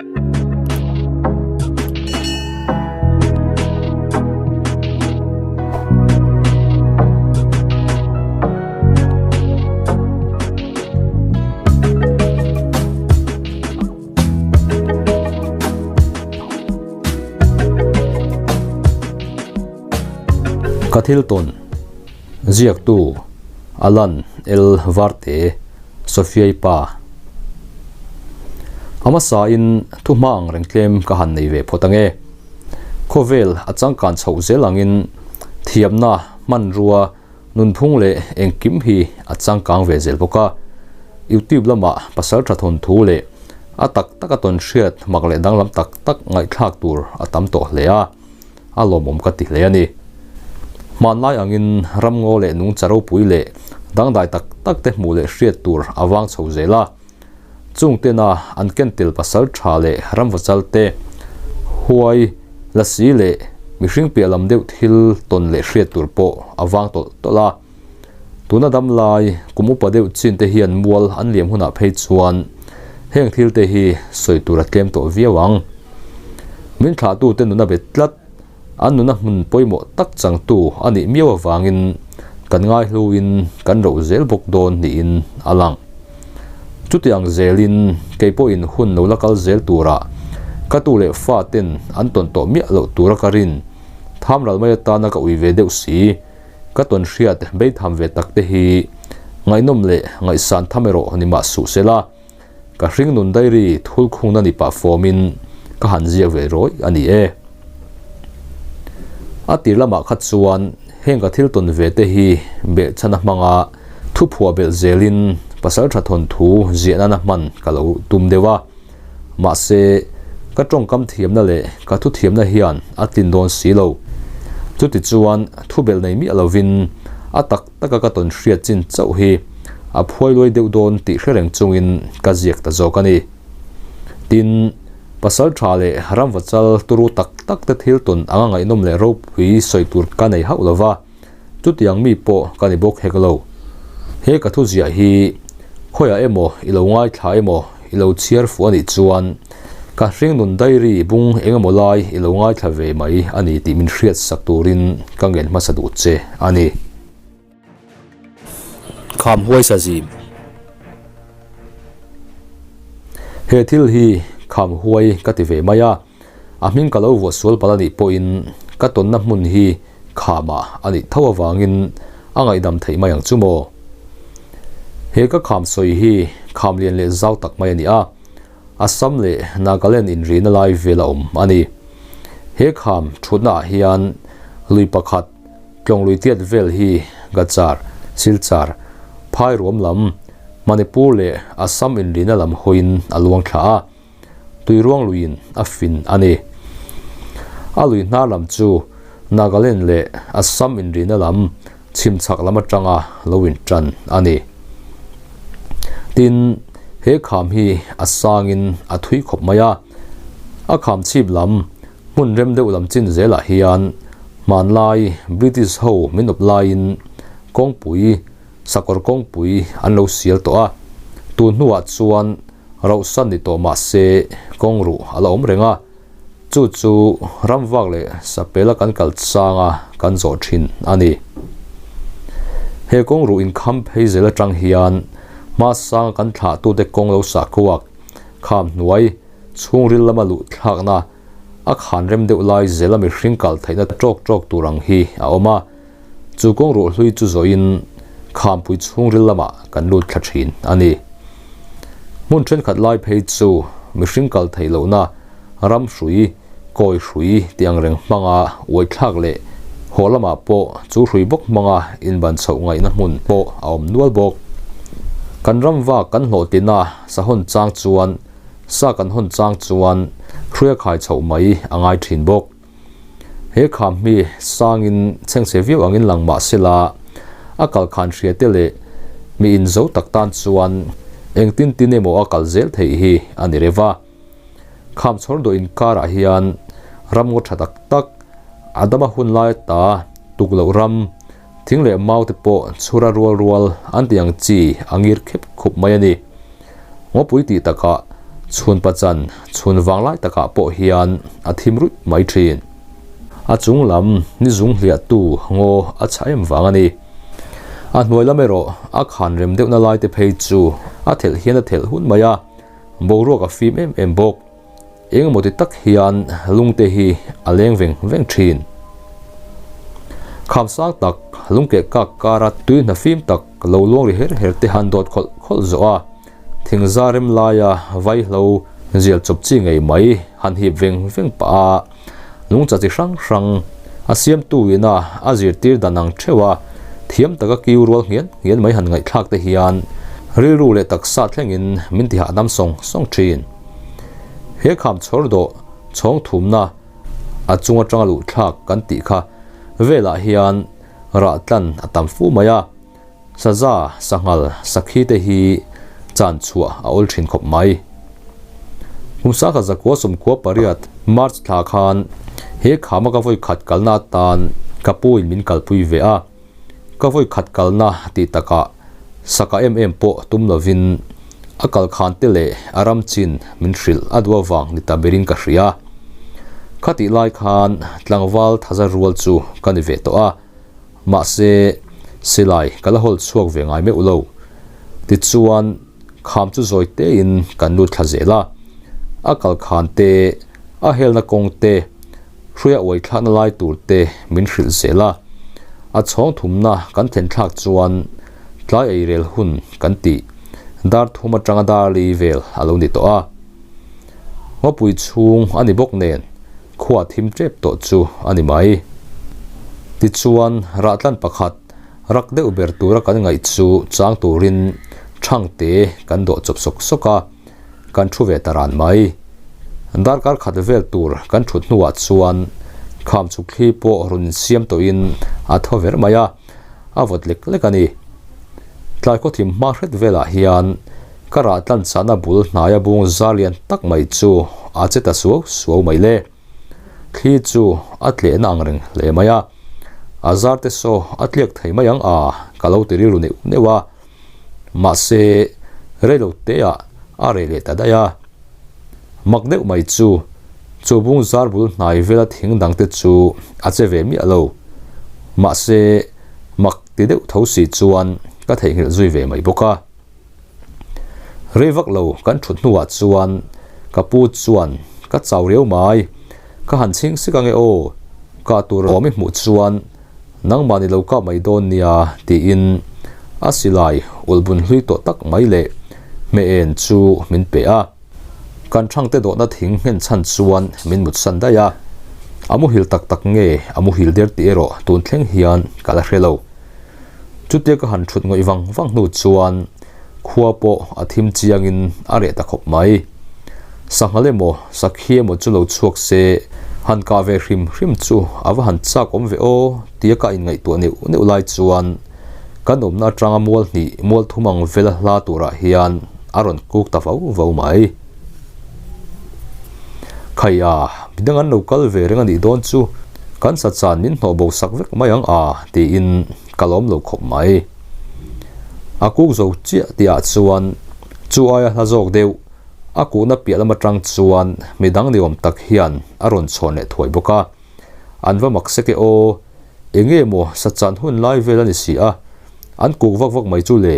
Ka thil tawn ziaktu Alan L Varte Sofiai pa A hmasa in thu hma ang reng tlem ka han nei ve phawt ange. Khawvel a changkan chhoh zel angin thiamna hmanrua nunphung leh engkim hi a changkang ve zel bawk a. Youtube lamah pasal tha thawnthu leh a tak taka tawn hriat mak leh danglam tak tak ngaihthlak tur a tam tawh hle a, a lawmawm ka ti hle a ni. Hmanlai angin ramngaw leh nungcha ropui leh dangdai tak tak te hmuh leh hriat tur a vang chho zel a. Chung tena an ken tel pasal tha leh ramvachal te, huai, lasi leh mihring piah lam deuh thil tawn leh hriat tur pawh a vang tawlh tawlh a. Tuna dam lai kum upa deuh chin te hian mual an liam hunah phei chuan heng thil te hi sawi tur a tlem tawh viau ang. Min thlahtute nuna bet tlat, an nuna hmun pawimawh tak changtu a nih miau avangin kan ngaihluin kan roh zel bawk dawn niin a lang. Chuti ang zelin kei pawhin hun lo la kal zel turah ka tu leh fa ten an tawn tawh miah loh tura ka rin tham ral mai atana ka ui ve deuh si. Ka tawn hriat beitham ve tak te hi ngaihnawm leh ngaihsan tham erawh ni mah suh se la, ka hringnun diary thul khungna ni pah fawmin ka han ziak ve rawih a ni e. A tir lamah kha chuan heng ka thil tawn ve te hi behchhan a hmanga thu phuah belh zelin pasal tha thawnthu ziah nana hman ka lo tum deuh a, Mahse, ka tawngkam thiamna leh ka thuthiamna hian a tlin dawn si lo. Chutichuan, thubelh nei miah lovin a tak taka ka tawn hriat chin chauh hi a phuai luai deuh dawn tih hre reng chungin ka ziak ta zawk a ni. Tin, pasal tha leh ramvachal turu tak tak te thil tawn anga ngaihnawm leh ropui sawi tur ka nei hauh lova, Chutiang mi pawh ka ni bawk hek lo. He ka thuziah hi khawiah emaw i lo ngaithla emaw i lo chhiar fuh a nih chuan ka hringnun diary bung eng emaw lai i lo ngaithla ve mai a ni tih min hriat sak turin ka ngen hmasa duh che a ni. Kham huaisa zim. He thil hi kham huai ka ti ve mai a. A hming ka lo vuah sual palh a nih pawhin ka tawnna hmun hi khamah a nih tho avangin a ngaihdam theih mai ang chu maw? He ka kham sawi hi kham lian leh zau tak mai a ni a, Assam leh Nagaland inrihna lai vel a awm a ni. He kham thutna ah hian lui pakhat tlawng lui tiat vel hi Gachar, Silchar, Phairuam lam, Manipur leh Assam inrihna lam hawiin a luang thla a. Tuiruang luiin a fin a ni. A lui hnar lam chu Nagaland leh Assam inrihna lam chhim chhak lam atanga lo intan a ni. Tin, he kham hi a sangin a thui khawp mai a. A kham chhip lam hmun rem deuh lam chin zelah hian hmanlai British ho min awp laiin kawngpui, sakawr kawngpui an lo sial tawh a. Tun hnuah chuan Rauhsan ni tawh mah se kawng ruh a la awm reng a, chu chu ramvak leh sapela kan kal changa kan zawh thin a ni. He kawng ruh inkham phei zel atang hian hmasanga kan thlahtute kawng lo sah kuak, kham hnuai, chhungril lama luh thlakna a khan rem deuh lai zela mihring kal theihna tawk tawk tur ang hi a awm a, chu kawng ruh hlui chu zawhin khampui chhungril lamah kan lut thla thin a ni. Hmun thenkhat lai phei chu mihring kal theih lohna ram hrui, kawi hrui tih ang reng hmanga uai thlak leh haw lamah pawh chu hrui bawk hmanga inban chhoh ngaihna hmun pawh a awm nual bawk. Kan ram vak kan hlawhtlina sahawn chang chuan sa kan hawn chang chuan hruia khai chhoh mai a ngai thin bawk. He kham hi sangin chhengchhe viau angin lang mah sela, a kal khan hria te leh mi inzo tak tan chuan engtin tin emaw a kal zel theih hi a ni reuh a. Kham chhawr dawh inkarah hian ram ngaw tha tak tak, Adama hun lai ata tuk loh ram, thing leh mau te pawh chhura rual rual an tih ang chi a ngir khep khup mai a ni. Ngawpui tih takah Chhun pachan chhun vanglai takah pawh hian a thim ruih mai thin. A chung lam ni zung hliahtu ngaw a chhah em vang a ni. A hnuai lam erawh a khan rem deuhna lai te phei chu a thelh hian a thelh hun mai a, boruak a fim em em bawk. Engemaw ti tak hian lungte hi a leng veng veng thin. Kham sang tak lungkeh kak kara tui hna fim tak lo luang ri her her te han dawt khawlh khawlh zawh a, thingza rem laia vaihlo zial chawp chi ngei mai han hip veng veng pah a, lungcha chi hrang hrang a siamtu ina a zirtir dan ang theuh a, thiam taka kiu rual nghian nghian mai han ngaihthlak te hian rilru leh taksa thlengin min ti hahdam sawng sawng thin. He kham chhawr dawh chhawng thumna a chung atanga luh thlak kan tih kha velah hian rah tlan a tam fu mai a. Saza, sanghal, sakhi te hi chan chhuah a awl thin khawp mai. Kum sangkhat zakua sawmkhua pariat March thla khan he khama ka vawi khat kalna atan ka pu in min kalpui ve a. Ka vawi khat kalna tih takah saka em em pawh tum lovin a kal khan te leh a ram chin min hrilh a duh avang ni ta berin ka hria. Khatih lai khan tlangval thaza rual chu ka ni ve tawh a. Mahse, silai ka la hawl chhuak ve ngai meuh lo. Tichuan, kham chu zawi tein kan lut thla zel a. A kal khan te, a helna kawng te, hruia uai thlakna lai tur te min hrilh zel a. A chhawng thumna kan thlen thlak chuan tlai ei rel hun kan tih dar thum atanga dar li vel a lo ni tawh a. Ngawpui chhung a ni bawk nen Khua thim tep tawh chu a ni mai. Tichuan, rahtlan pakhat rak deuh ber tura kan ngaih chu chang turin thangte kan dawh chawp sawk sawk a, kan thu ve ta ran mai. Darkar khat vel tur kan thut hnuah chuan kham chhuk thli pawh rawn insiam tawhin a thaw ver mai a, a vawt lek lek a ni. Tlai khaw thim hma hret velah hian Ka rah tlan chahna bul hnaia bung za lian tak mai chu a che ta suau suau mai le. Thli chu a tlehna ang reng hle mai a, a zar te saw a tliak thei mai ang a, ka lo ti rilru neuh neuh a. Mahse, reilo teah a reh leh ta daih a. Mak deuh mai chu, chu bung zar bul hnai vela thing dang te chu a che ve miah lo. Mahse, mak ti deuh tho si chuan ka theihnghilh zui ve mai bawk a. Rei vak lo kan thut hnuah chuan ka pu chuan ka chau riau mai, ka han chhing sik ange aw, kah tur awm i hmuh chuan nangmah ni lo kah mai dawn nia tiin a silai ulhbun hlui tawh tak mai leh hmeh en chu min pe a. Kan thangte dawhna thing nghen chhan chuan min mutsan daih a, a muhil tak tak nge a muhil der tih erawh tun thleng hian ka la hre lo. Chutia ka han thut ngawih vang vang hnu chuan khua pawh a thim chiangin a reh ta khawp mai. Sanghal emaw sakhi emaw chu lo chhuak se han kah ve hrim hrim chu a va han chak awm ve aw tia ka inngaihtuah neuh neuh lai chuan kan awmna atanga mual hnih mual thum ang vela hla turah hian a rawn kuk ta vau vau mai. Khaia, midang an lo kal ve reng a nih dawn chu kan sa chan min hnawh bo sak vek mai ang a tiin ka lawm lo khawp mai. A kuk zo chiah tihah chuan chu aia hla zawk deuh a kuhna piah lam atang chuan midang ni awm tak hian a rawn chhawn leh thuai bawk a. An va mak sek e aw, enge maw sa chan hun lai vel a ni si a, an kuk vak vak mai chu le,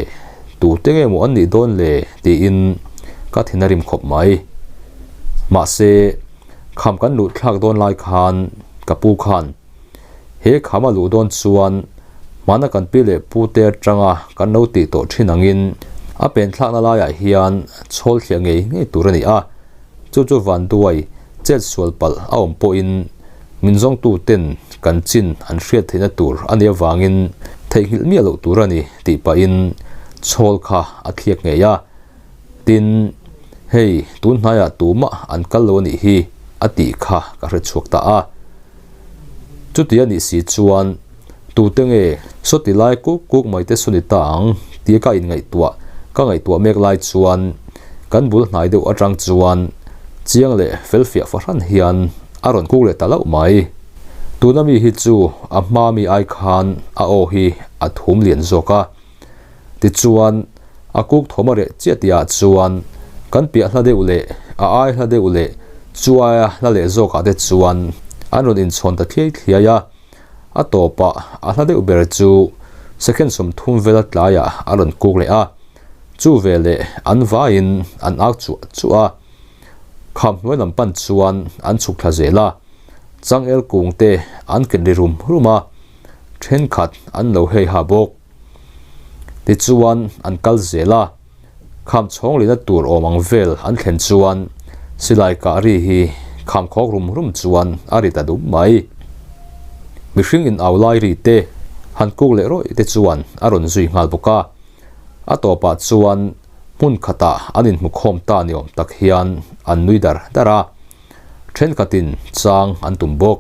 tute nge maw an nih dawn le tiin ka thin a rim khawp mai. Mahse, kham kan luh thlak dawn lai khan ka pu khan he kham a luh dawn chuan hmana kan pi leh pu te atanga kan lo tih tawh thin angin a pen thlakna laiah hian chhawl thliah ngei ngei tur a ni a, Chu chu vanduai chet sual palh a awm pawhin min zawngtu ten kan chin an hriat theihna tur a nih avangin theihnghilh miah loh tur a ni tih pahin chhawl kha a thliak ngei a. Tin, hei tun hnaiah tumah an kal lo a nih hi a tih kha ka hre chhuak ta a. Chuti a nih si chuan tute nge sawti lai kuk kuk mai te saw ni ta ang tia ka inngaihtuah ka ngaihtuah mek lai chuan kan bul hnai deuh atang chuan chiang leh fel fiah fahran hian a rawn kuk leh ta loh mai. Tuna mi hi chu a hma mi ai khan a aw hi a thum lian zawk a. Tichuan, a kuk thawm a reh chiah tihah chuan Kan piah hla deuh leh a ai hla deuh leh chu aia hla leh zawkah te chuan an rawn inchhawn ta thliai thliai a. A tawpah a hla deuh ber chu second 30 vela tlaiah a rawn kuk leh a, chu veleh an vaiin an ak chuah chuah a. Kham hnuai lam pan chuan an chhuk thla zel a, changel kung te an ken ri rum rum a, thenkhat an lo hei ha bawk. Tichuan an kal zel a, kham chhawng lehna tur awm ang vel an thlen chuan silai kah ri hi kham khawk rum rum chuan a ri ta dum mai. Mihring in au lai ri te han kuk leh rawih te chuan a rawn zui nghal bawk a, a tawpah chuan hmun khatah an inhmukhawm ta ni awm tak hian an nui dar dar a. Thenkhatin chang an tum bawk.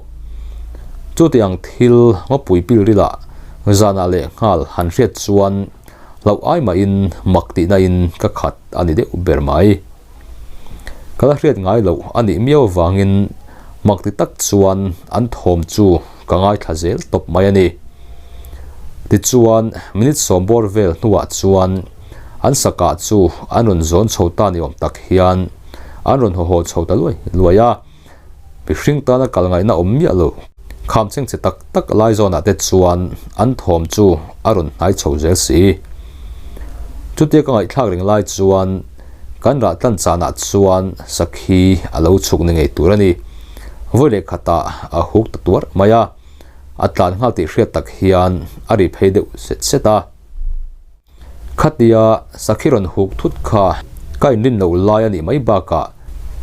Chutiang thil ngawpui pil rilah zanah leh nghal han hriat chuan hlauh ai mahin mak tihna in ka khat a ni deuh ber mai. Ka la hriat ngai loh a nih miau avangin mak ti tak chuan an thawm chu ka ngaithla zel tawp mai a ni. Tichuan minute sawm bawr vel hnuah chuan an sakah chu an rawn zawn chho ta ni awm tak hian an rawn haw haw chho ta luai luai a, mihring tana kal ngaihna awm miah lo. Kham cheng che tak tak lai zawnah te chuan an thawm chu a rawn hnai chho zel si. Chutia ka ngaihthlak reng lai chuan kan rah tlan chanah chuan sakhi a lo chhuk ni ngei tur a ni. Vawi leh khatah a huk ta tuar mai a, a tlan nghal tih hriat tak hian a ri phei deuh set set a. Khatia sakhi rawn huk thut kha ka inrin loh lai a nih mai bakah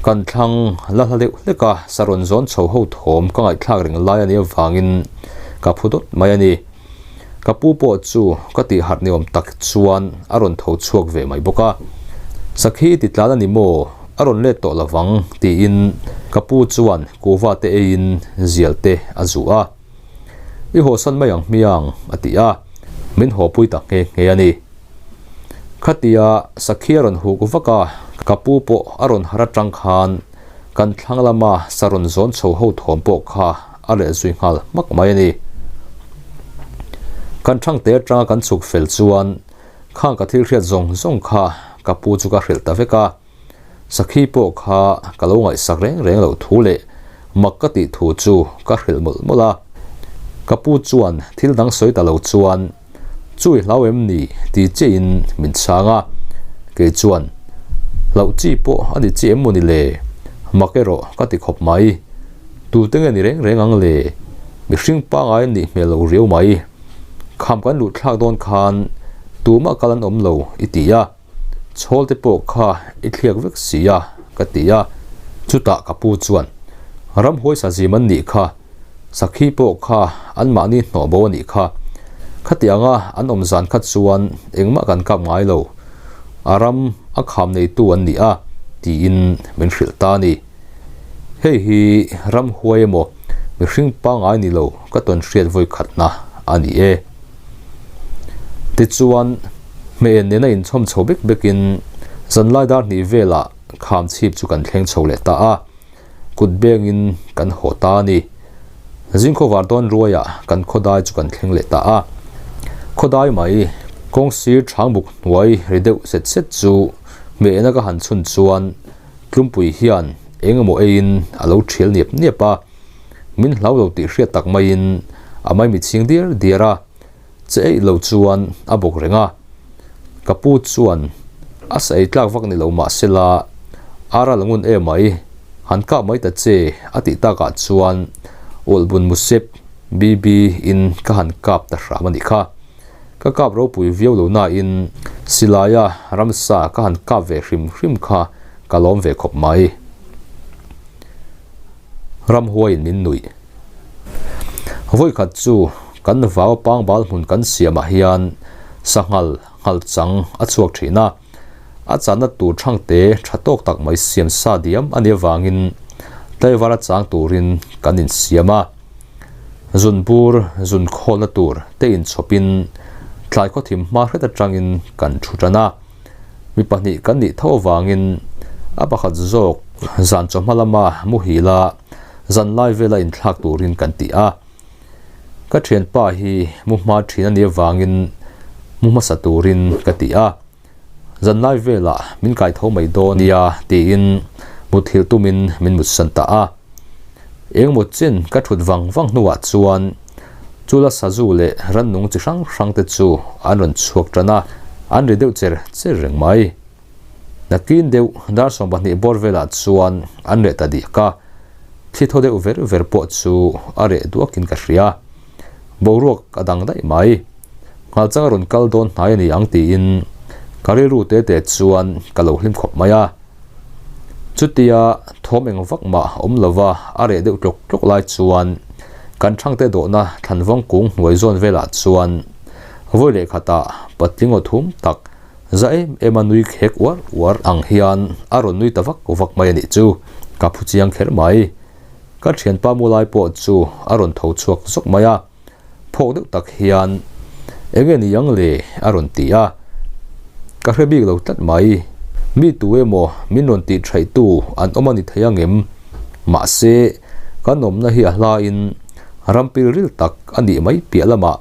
kan thlang la hla deuh hlek a, sa rawn zawn chho ho thawm ka ngaihthlak reng lai a nih avangin ka phu dawt mai a ni. Ka pu pawh chu ka tih harh ni awm tak chuan a rawn tho chhuak ve mai bawk a. Sakhi ti tlan a ni maw? A rawn let tawh lovang tiin ka pu chuan kuhva te eiin zial te a zuh a. I hawsan mai ang hmiang, a ti a, min hawpui ta nghe nghe a ni. Khatia sakhi a rawn huk vak a, ka pu pawh a rawn har atang khan kan thlang lama sa rawn zawn chho ho thawm pawh kha a reh zui nghal hmak mai a ni. Kan thangte atanga kan chhuk fel chuan khang ka thil hriat zawng zawng kha ka pu chu ka hrilh ta vek a. Sakhi pawh kha ka lo ngaihsak reng reng loh thu leh mak ka tih thu chu ka hrilh mawlh mawlh a. Ka pu chuan thil dang sawi ta lo chuan, Chu i hlau em ni? ti chiahin min chhang a. Kei chuan, Hlauh chi pawh a ni chiah em maw ni le? Mak erawh ka ti khawp mai. Tute nge ni reng reng ang le? Mihring pangai an nih hmel lo riau mai. Kham kan luh thlak dawn khan tumah kal an awm lo i ti a. Chhawl te pawh kha i thliak vek si a, ka ti a. Chutah ka pu chuan, Ramhuai sazim an nih kha, sakhi pawh kha anmahni hnawh bo a nih kha. Khatianga an awm zan kha chuan engmah kan kap ngai lo, a ram a kham neitu an ni a, tiin min hrilh ta a ni. Hei hi ramhuai emaw mihring pangngai ni lo ka tawn hriat vawi khatna a ni e. Tichuan, hmeh nena inchhawm chho bek bekin zanlai dar hnih velah kham chhip chu kan thleng chho leh ta a, kut bengin kan haw ta a ni. Zingkhaw var dawn ruaiah kan khawdai chu kan thleng leh ta a. Khawdai mai, kawng sir thangbuk hnuai ri deuh set set chu hmehna ka han chhun chuan Tlumpui hian eng emaw eiin a lo thial niap niap a, min hlau lo tih hriat tak maiin a maimi chhing diar diar a, che eih lo chuan a bawk reng a. Ka pu chuan a sa ei tlak vak ni lo mah sela ara la ngun em mai, han kap mai ta che a tih takah chuan Ulhbun Musep BB in ka han kap ta hram a nih kha. Ka kap ropui viau lo nain silaia ramsa ka han kap ve hrim hrim kha ka lawm ve khawp mai. Ramhuaiin min nuih. Vawikhat chu kan vau pangbal hmun kan siamah hian sanghal nghal chang a chhuak thin a, a channa tur thangte tha tawk tak mai siam sa diam a nih avangin tlaivar a chang turin kan insiam a. Zun bur, zun khawlna tur te inchhawpin tlai khawthim hma hret atangin kan thu tan a. Mi pahnih kan nih tho avangin a pakhat zawk zan chawhma lama muhila zan lai vela inthlak turin kan ti a. Ka thianpa hi mu hma thin a nih avangin mu hmasa turin ka ti a. Zanlai velah min kai tho mai dawn nia tiin muthilh tumin min mutsan ta a. Engemaw chin ka thut vang vang hnuah chuan chula sazu leh rannung chi hrang hrang te chu an rawn chhuak tan a, an ri deuh cher cher reng mai. Nakin deuh dar 20 bawr velah chuan an reh ta diak a, thli thaw deuh ver ver pawh chu a reh duakin ka hria. Boruak a dang daih mai. Nghalchang a rawn kal dawn hnai a ni ang tiin ka rilru te te chuan ka lo hlim khawp mai a. Chutia thawm eng vak mah awm lova a reh deuh tlawk tlawk lai chuan kan thangte dawhna thlanvawng kung hnuai zawn velah chuan vawi leh khatah patling aw thum tak za em em a nui khek uar uar ang hian a rawn nui ta vak vak mai a nih chu ka phu chiang kher mai. Ka thianpa mu lai pawh chu a rawn tho chhuak zawk mai a. Phawk deuh tak hian, Enge ni ang le? a rawn ti a. Ka hre bik lo tlat mai. Mi tu emaw min rawn tih thaihtu an awm a ni thei angem? Mahse, kan awmna hi a hlain ram pilril tak a nih mai piah lamah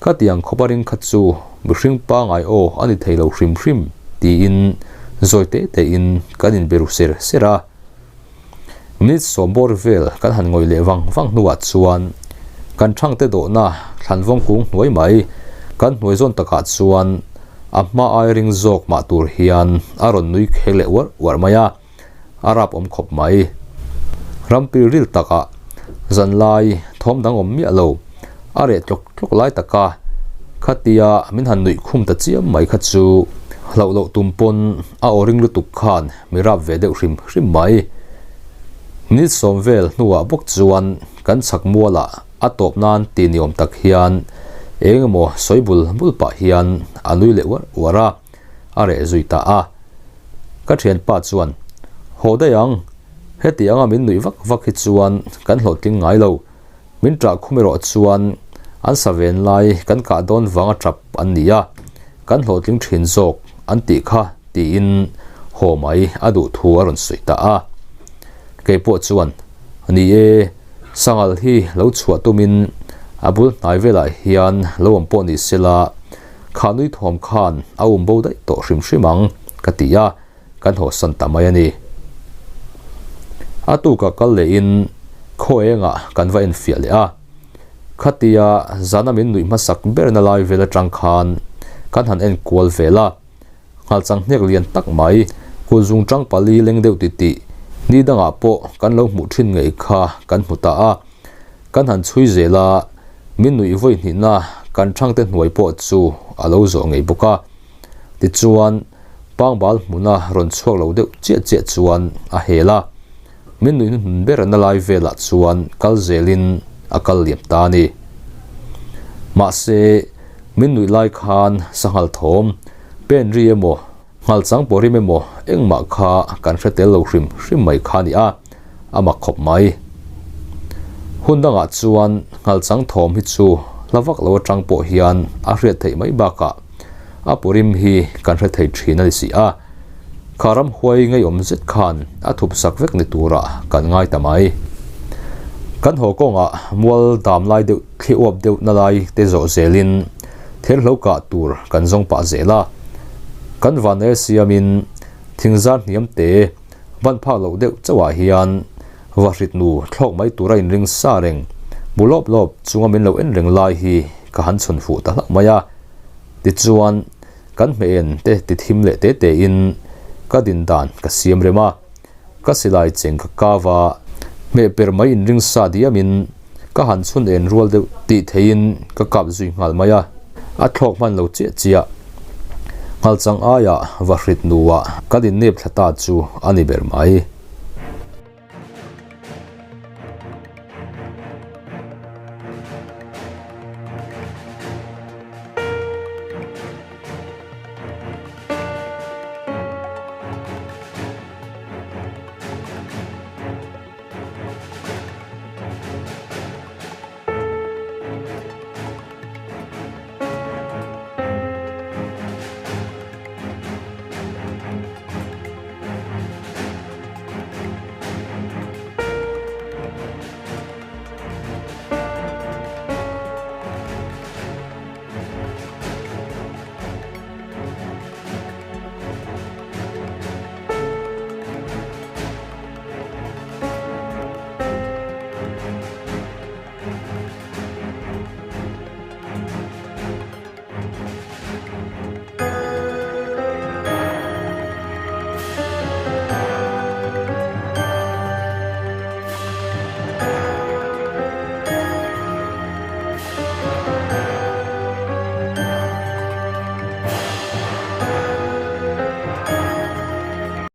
ka tiang khawp a ring kha chu mihring pangai aw a ni thei lo hrim hrim tiin zawi te tein kan inbe ru ser ser a. Minute 10 bawr vel kan han ngawih leh vang vang hnuah chuan kan thangte dawhna thlanvawng kung hnuai mai kan hnuai zawn takah chuan a hma ai ring zawk mah tur hian a rawn nui khek leh uar uar mai a, a rap awm khawp mai. Rampil ril takah zanlai thawm dang awm miah lo a reh tlawk tlawk lai taka khatia min han nuih khum ta chiam mai kha chu hlauh loh tum pawn a aw ring lutuk khan mi rap ve deuh hrim hrim mai. Minute 10 vel hnuah bawk chuan kan chhak mualah a tawp nan ti ni awm tak hian eng emaw sawi bul bul pah hian a nui leh uar uar a, a reh zui ta a. Ka thianpa chuan, Haw daih ang, heti anga min nuih vak vak hi chuan kan hlawhtling ngai lo. Min ṭah khum erawh chuan an sa ven lai kan kah dawn vanga ṭap an ni a, kan hlawhtling ṭhin zawk an tih kha tiin haw mai a duh thu a rawn sawi ta a. Kei pawh chuan, Ni e, sanghal hi lo chhuah tumin a bul hnai velah hian lo awm pawh ni sela, kha nui thawm khan a um bo daih tawh hrim hrim ang, ka ti a. kan hawsan ta mai a ni. A tukah kal lehin khaw engah kan va enfiah leh a, khatia zana min nuih hmasak berna lai vel atang khan kan han enkual vel a, nghalchang hnek lian tak mai, kulzung tang pali leng deuh titih ni dangah pawh kan lo hmuh thin ngei kha kan hmu ta a, kan han chhui zel a, min nuih vawi hnihna kan thangte hnuai pawh chu a lo zawh ngei bawk a. Tichuan, pangbal hmuna rawn chhuak lo deuh chiah chiah chuan a hel a, min nuih hnuhnun ber na lai velah chuan kal zelin a kal liam ta a ni. Mahse, min nuih lai khan sanghal thawm, pen ri emaw, nghal chang pawh rim emaw engmah kha kan hre tel lo hrim hrim mai kha a ni a, a mak khawp mai. Hun dangah chuan nghal chang thawm hi chu hla vak lo atang pawh hian a hriat theih mai bakah a purim hi kan hre thei thin a ni si a, kha ramhuai ngeiawm zet khan a thup sak vek ni turah kan ngai ta mai. Kan haw kawngah mual dam lai deuh thli uap deuh na lai te zawh zelin therhlo kah tur kan zawng pah zel a, kan vanel siamin thingzar hniam te Van phak loh deuh chauhah hian vahrit nu thlawk mai tura inring sa reng, bu lawp lawp chunga min lo en reng lai hi ka han chhawn fuh ta hlauh mai a. Tichuan, kan hmeh en te ti thim leh te tein ka din dan ka siam rem a, ka silai cheng ka kau a, hmeh per mai inring sa diamin ka han chhun en rual deuh tih theihin ka kap zui nghal mai a, a thlawk hman lo chiah chiah. Nghalchang aiah vahrit nuah kan innep thla ta chu a ni ber mai.